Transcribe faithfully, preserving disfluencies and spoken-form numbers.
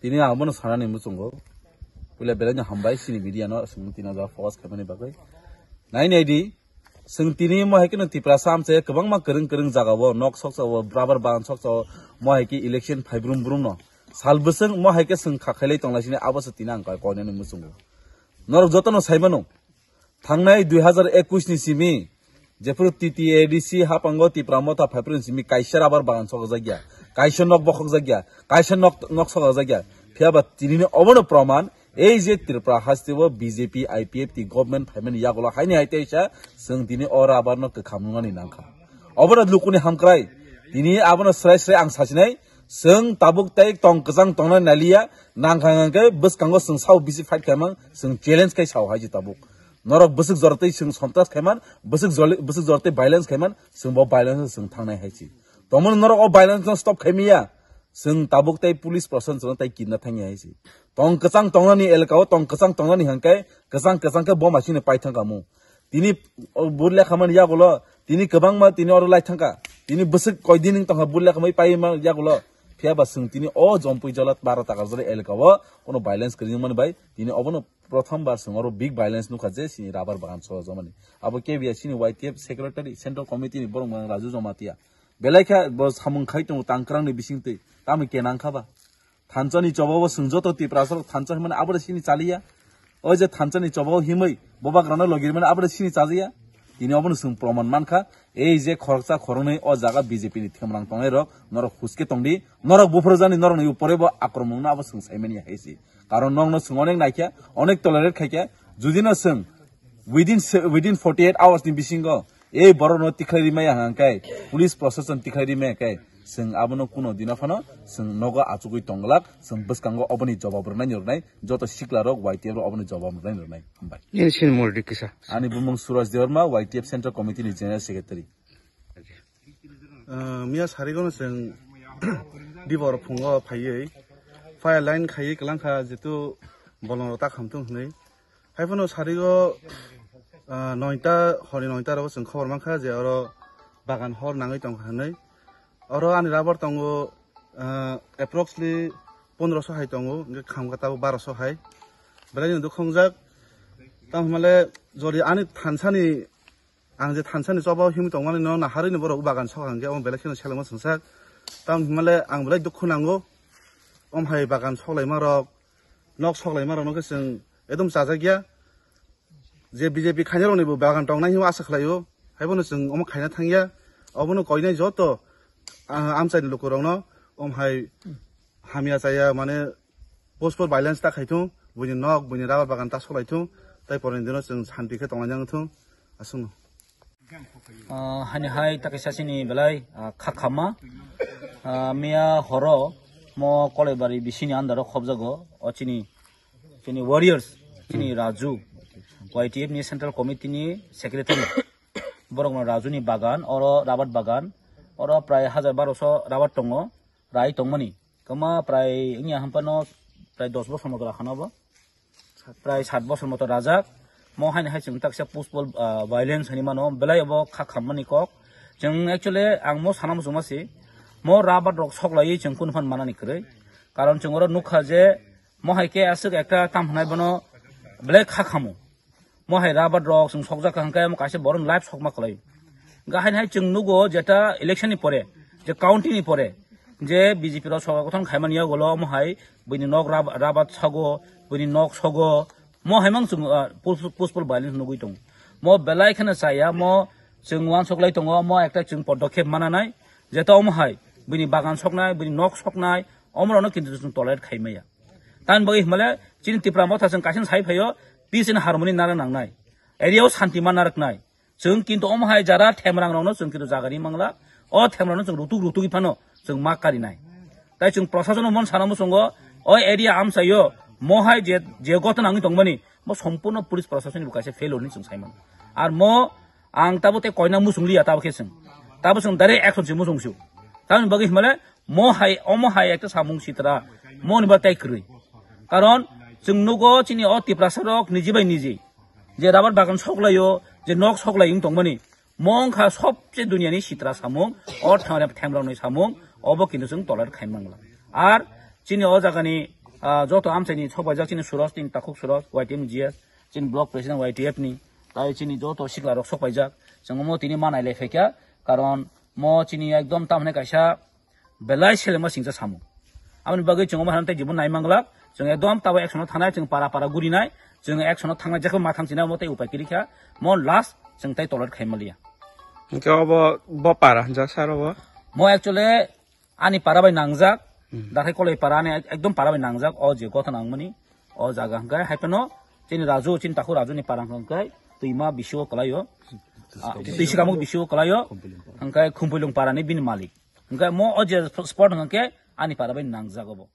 Tini ang bono sanani muchungo. Puila belai no hambai sini video no, aswk tini o jaga focus khaimani bagwi. Nai nai di, chwng tini mo hai kheno Tiprasa amchai kwbangma kwrwng kwrwng jaga o, nok soksa o, rubber bagan soksa o, mo hai khe election phai brum brum no. Sal bwswk mo hai khe chwng kha khailai tonglai sini, abo se tini ang koi koinani muchungo. Norok jotono sai mano. Thangnai dui hazar ekush ni simi, jephuru T T A D C hapango Tipra Motha phaiphuru ni simi kaisa rubber bagan sokjakya, kaisa nok bokhokjakya, kaisa nok, nok sokjakya. Phiya ba tini ni obono proman, ei je Tripura haste o B J P I P F T government phaimani yagulo haini hai teisa, chwng tini o rubber no kwkham nwngnani nangkha. Obono lukuni hamkrai, tini abono srai srai ang sasinai, chwng tabuk tei tong kwchang tongnai naliya, nangkha hwnkhe bwskango chwng sao bisi fight khaimang, chwng challenge khai sao hai je tabuk. Norok bwswk jortwi chwng sontras khaiman, bwswk joli-, bwswk jortwi violence khaiman, chwng bo violence chwng thangnai hai si. Tongmani norok o violence no stop khaimiya, chwng tabuk tei police proshashan chwng tai kidna thangya hai si. Tong kwchang tongnani elka o tong kwchang tongnani hwnkhe kwchang kwchang khe bom asini pai thangkha mu. Tini o but lekhamani yagulo, tini kwbangma tini oro lai thangkha. Tini bwswk koidin wng tongkha but lekhamai paima yagulo. Phiya ba chwng tini o Jompui Jola baro taka jora elka o kono violence kwrwngmani bai tini obono Prothom bar chwng oro big violence nukha je sini rubber bagan sojamani. Abo K B I C ni Y T F secretary, central committee ni borok mwnang Raju Jamatia. Belai kha bo samung khai tongo tangkwrang ni bisingtwi. Tamo kenang kha ba? Thansa ni choba bo chwng joto Tiprasa rok thansa hwnmani abo de sini chaliya. O je thansa ni choba o himwi bobagrano logirmani abo de sini chajiya. Tini obono chwng proman mankha. Ei je khoroksa khoroknwi o jaga B J P ni themrang tongnai rok norok huske tongdi. Norok buphuru jani norokni upore bo akromung no abo chwng saimani hai si. Karon nokno chwng onek naikha, onek tolerate khaikha, judino chwng within se-, within forty eight hours ni bisingo ei borokno tikhlai rimaya hwnkhe, police proshashan tikhlai rimaya khe, chwng abono kuno dino phano chwng nogo achugwi tongglak, chwng bwskango oboni jawab rwnai ni rwnai, joto sikla rok Y T F rok oboni jawab rwnai ni rwnai. Hambai. Nini sini murdi kisa. Ani bumung Suraj Debbarma, Y T F Central Committee ni General Secretary. Ah, miya sarigono chwng dibor phungo phaiwi fire line khaiwi kwlangkha, jitu bolongrok ta khamtung hwnwi. Haiphano sarigo, ah, noita, horni noita rogo chwng khobor mankha je oro bagan hor nangwi tongkha hwnwi. Oro ani rubber tongo, ah, approximately pondroso hai tongo, hwnkhe khamkha tabuk baroso hai. Belai no dukha wngjak. Tamo hwnmale jodi ani thansani Ang je thansa ni choba o himwi tongmani no naharwi ni borok bagan sokha hwnkhe omo belai kheno selengma swngchak. Tamo hwnmale ang belai dukhu nango. Om hai bagan soklaima rok, nok soklaima rok no khe chwng ekdom chajakya. Je B J P khainai rok ni bo bagan tongnai hwnwi asa khlaio. Haibono chwng omo khaina thangya. Obono koinai joto, ah, amchai ni luku rok no om hai hamya chaya mane pospor violence ta khaithung, buini nok, buini rubber bagan ta soklaithung, tai poroni dino chwng shanti khe tonglaina wngthung, aswkno. Ah, hani hai ta kaisa chini belai, ah, kha khamma. Ah, miya horo mo Kolaibari B C ni under o khobjago, o chini, chini warriors, chini Raju, Y T F ni central committee ni secretary. Borok no Raju ni bagan, oro rabat bagan, oro prai hajar baroso rabat tongo, rai tongmani. Kwma prai wngya hwnphano prai dos bosor moto rakhano bo. Prai sat bosor moto rajak. Mo haini hai chwng taksa puspol, ah, violence hinwi mano. Belai obo kha khammani kok. Chwng actually ang mo sana muchungma si. Mo rabat rok soklaiwi chwng kunu phan manani kwrwi. Karon chwng oro nukha je mo hai khe aswk ekta tam hwnai bono belai kha khamo. Mo hai rabat rok chwng sokjak kha hwnkhe mo kaisa borom life sokma kwlai. Hwnkhe haini hai chwng nugo jeta election ni pore, je counting ni pore, je B J P rok sorkar gothon khaimani yagulo mo hai buini nok rab-, rabat sago, buini nok sogo, mo hai mang chwng, ah, pus-, puspol violence nugui tongo. Mo belai kheno chaya, mo Chwng uansuk lai tongo, omo ekta chwng podokkhep mananai, jeto omo hai bini bagan soknai, bini nok soknai, omorokno kintu chwng tolerate khai maya. Tamni bagwi himale chini Tipra Motha chwng kaisa sai phaio, peace and harmony nara nangnai, area o santi ma naraknai. Chwng kintu omo hai jara themrang rokno chwng kintu jaga ri mangla, o themrang rokno chwng rutuk rutuk phano chwng ma karinai. Tai chwng prosason mon sana muchungo, o area amsaio mo hai je, je gotna wngwi tongmani, mo sompurno police prosason ni bo kaisa failure ni chwng saimano. Ar mo ang tabo te koina muchung liya tabo khe chwng. Tabo chwng direct action se muchung su. Tamni bagwi himale mo hai, omo hai ekta samung sitra, mo ni ba tai kwrwi. Karon chwng nugo chini o Tiprasa rok niji bai niji je rabar bagan soklaio, je nok soklai wng tongmani, mo wngkha sobse duniani sitra samung, o themrang, themrang ni samung, obo kintu chwng tolerate khai mangla. Ar chini o jagani, ah, joto amchaini sokbaijak chini Suraj, chini takhuk Suraj, Y T M G S, chini block president Y T F ni, tai chini joto sikla rok sokbaijak, chwng omo tini manai le phaikha, karon mo chini ekdom tamhne kaisa belai selengma singcha samung. Aboni bagwi chwng omo hai tei jibon nai manglak, chwng ekdom tabo action o thangnai, chwng para para gurinai, chwng action o thangnai, jekhe ma thang china omo tei upai kwrwi kha, mo last chwng tei tolerate khai maliya. Hwnkhe obo bo para hwnjak sir obo? Mo actually ani para bai nangjak, Hmm. Dakhai Koloi para ani ekdom para bai nangjak, o je gotha nangmani, o jaga hwnkhe hai phano chini Raju, chini takhuk Raju ni para hwnkhe twima bisi o kwlai o. Ah, twi sikamuk bisi o kwlai o, hwnkhe Khumpilung para ni bini malik. Hwnkhe mo o je spot hwnkhe ani para bai nangjak obo.